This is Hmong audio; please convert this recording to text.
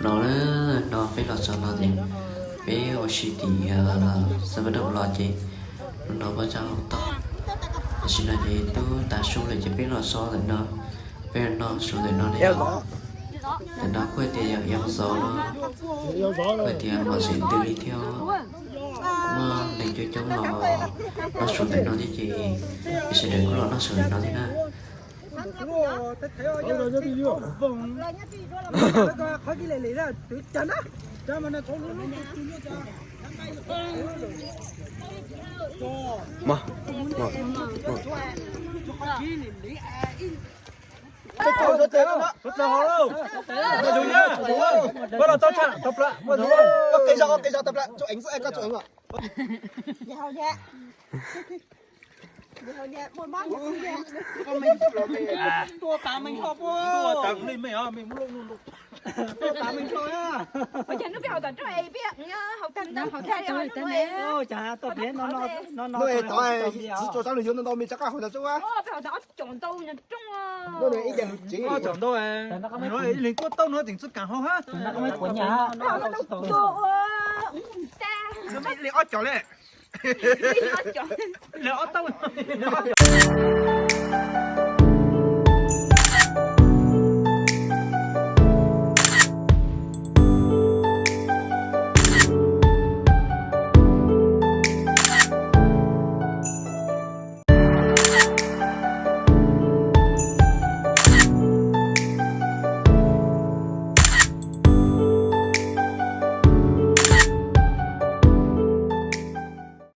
No, no peb los txog no ces peb ua si tim Xav Pas Daj los ces no peb txog hauv toj. Tam sim no ces twb tav su lawm ces peb los so ntawm no, peb los noj su ntawm no ne. Ntawm no kuj tias yog ib zos no, kuj tias mos xim ntws li thiab. Muaj neeg coob coob los noj su ntawm no thiab ces peb sawv daws kuj los noj su ntawm no thiab na. Ua cas hnub peb hauv tom roob es peb hauv tag ntau hauv tag li no. Tov txiv tsuas sab lwm yuav ntau ntau me tsa qaj hauv tag tsuas. Ob cov ntau, ib leeg tuaj tau no tseem txoj kaam hau hab. Li ob cov le. Li ob tau.